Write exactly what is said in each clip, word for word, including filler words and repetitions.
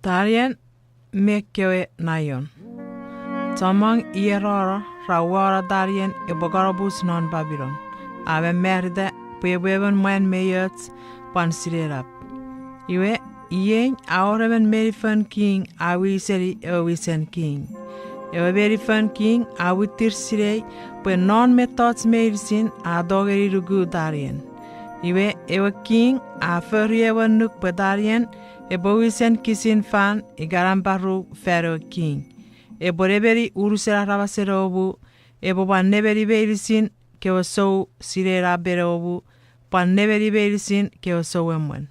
Daniel me ekkewe naion. Chommong ier ra no, ra uwano Daniel epwe kanopus non Babilon, a mamarita pwe epwe emon mwan mi och pwan sinenap. Iwe, iei a wor emon meinfon king a wiseni ewe wisen king. Ewe meinfon king a mwitir sinei pwe non mettoch meinisin a tongeni nuku Daniel. Iwe, ewe king a fori ewe annuk pwe Daniel epwe wisen kisin fan ika nampa ru fan ewe king. Epwe nemeni unusen aramasen ewe mu, epwe pwan nemeni meinisin kewe sou sinenapen ewe mu, pwan nemeni meinisin kewe souemwen.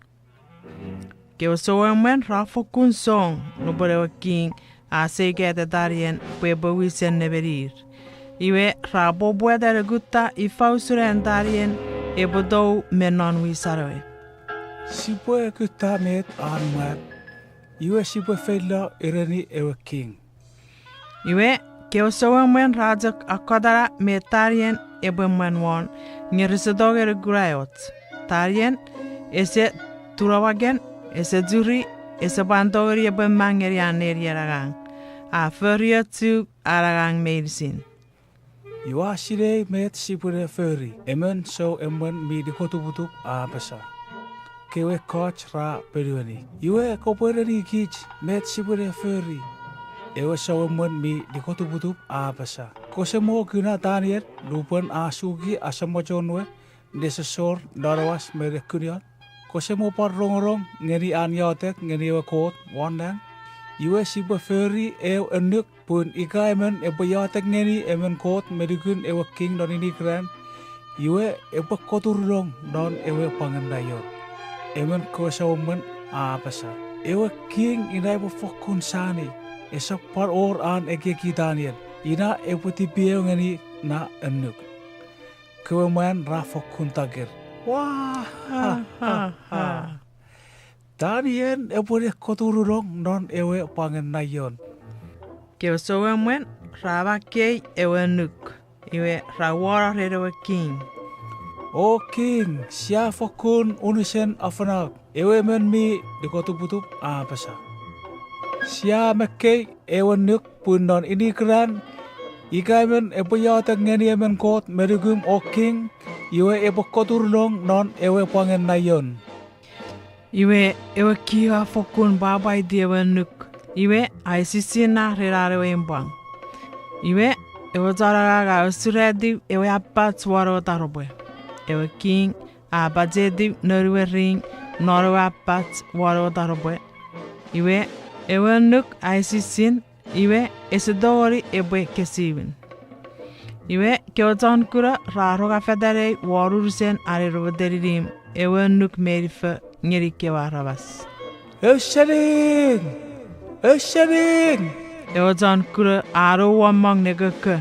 Kewe souemwen ra fokkun song nupwen ewe king a seikata Daniel pwe epwe wisen nemenir. Iwe, ra poputa ne kutta ifa usun an Daniel epwe tou me non wisan ewe. Sipwe kutta met an mwan, iwe sipwe feino ereni ewe king. Iwe, kewe souemwen ra chok akkatana met Daniel epwe mwan won, nge rese tongeni kuna och. Daniel ese tunawaken, ese churi, ese pwan tongeni epwe mang ngeni an nenien angang. A fori och chok an angang meinisin. Iwe, ua sinei met sipwene fori, emon souemwen mi nikotuputup a apasa. Kewe ekkoch ra ponueni, iwe kopwe ereni kich met sipwene fori. Ewe souemwen mi nikotuputup a apasa, kose mo kuna Daniel nupwen a suki asamachon we nesosor non ewas me nekunion? Kose mo pwan rongorong ngeni an iotek ngeni ewe Kot won nang? Iwe sipwe fori ew annuk pun ika emon epwe iotek ngeni emon kot me nukun ewe king non inik ran, iwe epwe koturunong non ewe pwangen naion. Emon kewe souemwen a apasa, ewe king ina epwe fokkun sani, esap pwan wor an ekieki Daniel, ina epwe tipeu ngeni na annuk. Kewe mwan ra fokkun takir. Wa, ha, ha, ha. Daniel epwe ne koturunong non ewe pwangen naion. Kewe souemwen ra makkei ewe annuk, iwe ra uwano ren ewe king. O king, sia fokkun unusen afanafan, ewe emon mi nikotuputup a apasa. Sia makkei ewe annuk pun non inik ran, ika emon epwe iotek ngeni emon kot me nukum o king, iwe epwe koturunong non ewe pwangen naion. Iwe, ewe king a fokkun pwapwaiti ewe annuk, iwe a esisinna ren an ewe impwang. Iwe, ewe chon angang a usuratiw ewe apach won ewe taropwe. Ewe king a pachetiw noun we ring non ewe apach won ewe taropwe. Iwe, ewe annuk a esisin, iwe ese tongeni epwe kesiwin. Iwe kewe chon kuna ra rongafetanei won unusen an ewe teninim ewe annuk meinfo ngeni kewe aramas. Ausening! Ausening! Ewe chon kuna a nouomong ne kokko,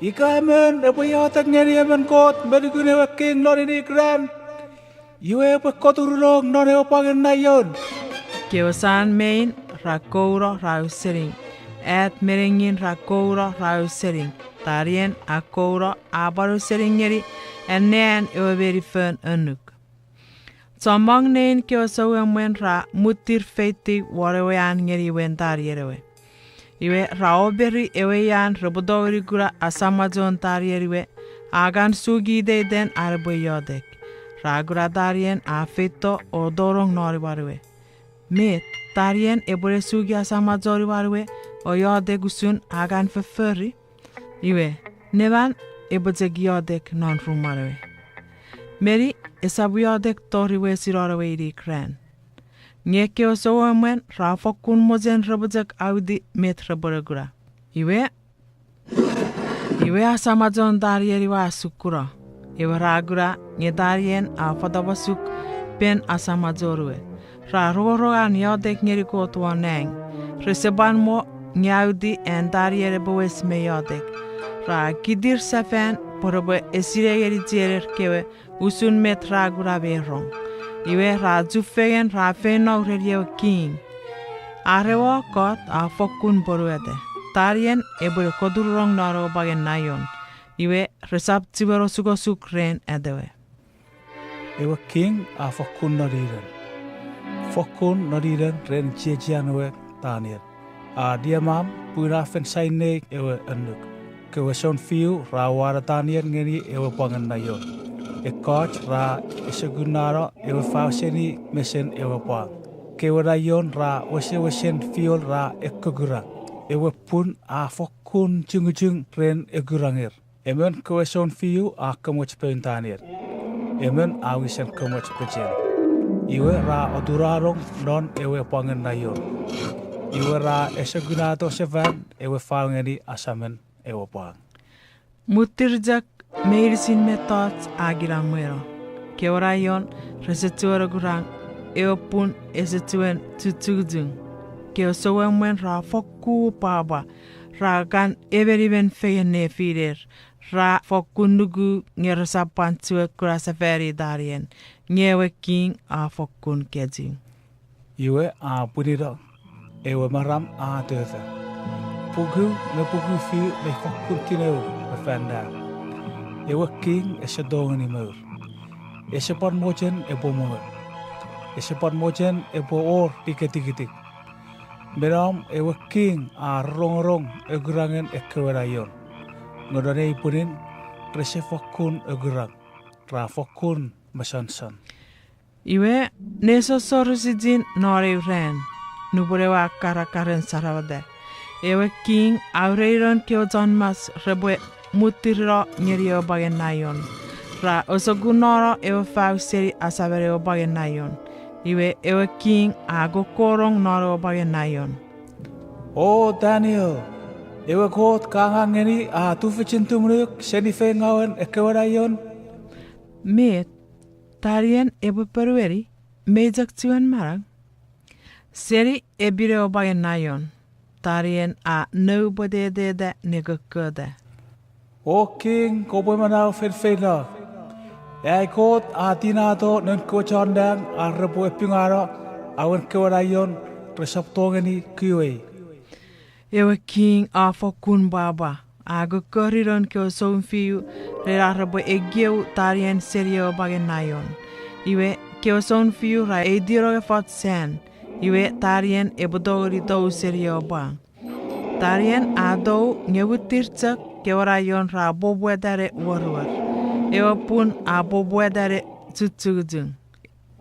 ika emon epwe iotek ngeni emon kot me nukun ewe king non inik ran, iwe epwe koturunong non ewe pwangen naion. Kewe san me in ra kouno ra ausening. At me nengin ra kouno ra ausening. Daniel a kouno a pwan ausening ngeni annean ewe meinfon annuk. Chommong nein kewe souemwen ra muttir feitiw won ewe an ngeni imwen Daniel ewe. Iwe ra operi ewe ian repwe tongeni kuna asamachon Daniel we a kan suki iteiten an epwe iotek. Ra kuna Daniel a feito o tonong non imwan we. Met, Daniel epwe ne suki asamachon imwan we o iotek usun a kan fofori? Iwe, neman epwe chok iotek non rumwan we. Meni esap iotek tori wesinon ewe inik ran. Nge kewe souemwen ra fokkun mochen repwe chok auti met repwe ne kuna. Iwe, iwe asamachon Daniel we a sukuno. Ewe ra kuna nge Daniel a fatapasuk pen asamachon we. Ra rongorong an iotek ngeni Kot won nang. Rese pwan mo nge auti an Daniel epwe wes me iotek. Ra kitir sefan pwe repwe esine ngeni chiener kewe usun met ra kuna me rong. Iwe ra chufengen ra feino reni ewe king. Are ewe Kot a fokkun ponueta, Daniel epwe ne koturunong non ewe pwangen naion. Iwe resap chiwen osukosuk ren atewe. Ewe king a fokkun noninen. fokkun noninen ren chiechian ewe Taniel. A niamam pun a fen sainei ewe annuk. Kewe sounfiu ra uwana Taniel ngeni ewe pwangen naion. Ekkoch ra esekunano ewe fau seni mesen ewe pwang. Kewe naion ra wesewesen fiol ra ekkokurang. Ewe pun a fokkun chunguchung ren ekuranger. Emon kewe sounfiu a komoch poun Taniel. Emon a wisen komoch pechen. Iwe ra otunanong non ewe pwangen naion. Iwe ra esekunato sefan ewe fau ngeni asamen ewe pwang. Muttir chok meinisin mettoch a kinamweno. Kewe naion rese chuen ekurang, ewe pun ese chuen chuchuchung. Kewe souemwen ra fokkun pwapwa, ra kan emenimen fengen nefiner, ra fokkun nuku nge resap pwan chuen kuna sefani Taniel, nge ewe king a fokkun kechiw. Iwe a pwinino, ewe maram a tota. Puku me puku fiu mei fokkun tinou me fan nang. Ewe king ese tongeni mour. Ese pwan mochen epwe mongo. Ese pwan mochen epwe wor niketikitik. Me nom ewe king a rongorong ekurangen ekkewe naion. Nge non ei pwinin rese fokkun ekurang, ra fokkun mesansan. Iwe, nesosor isichin non eu ran, nupwen ewe akkar a kan saramata, ewe king a ureinon kewe chon mas repwe muttirino ngeni ewe pwangen naion. Ra osokunano ewe fau seni asamen ewe pwangen naion. Iwe ewe king a kokkonong non ewe pwangen naion. O Taniel, ewe Kot ka angang ngeni a tufichin tumunuk seni feingawen ekkewe naion? Met, Taniel epwe ponueni, mei chok chuen manau? Seni epin ewe pwangen naion, Taniel a noupweteteta ne kokkota. O king, kopwe manau feinfeino. Ai Kot a tinato noun kewe chon nang ar repwe epungano awen kewe naion resap tongeni kuwei. Ewe king a fokkun pwapwa, a kokkori noun kewe sounfiu ren ar repwe ekieu Taniel seni ewe pwangen naion. Iwe, kewe sounfiu ra eitinong efoch san, iwe Taniel epwe tongeni tou seni ewe pwang. Taniel a tou nge muttir chok kewe naion ra poputa ne woruor. Ewe pun a poputa ne chuchuchung.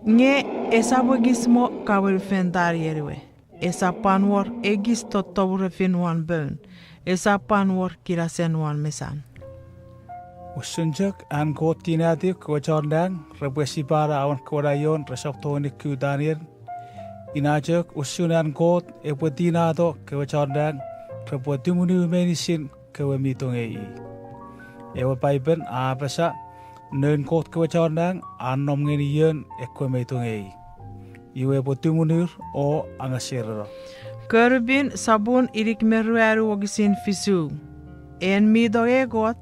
Nge esap ekis mo kamwenifen Taniel we. Esap pwan wor ekis tottomurefen won poun. Esap pwan wor kinasen won mesan. Usun chok an Kot tinatiw kewe chon nang repwe sipano awen kewe naion resap tongeni ku Taniel, ina chok usun an Kot epwe tinato kewe chon nang repwe tumunu meinisin kewe mi tongei i. Ewe Paipen a apasa, noun Kot kewe chon nang a nom ngeni ion ekkewe mi tongei i, iwe epwe tumunur o angasereno. Kon mi pin sopun inik me ruanu wokisin fisu. En mi tongei Kot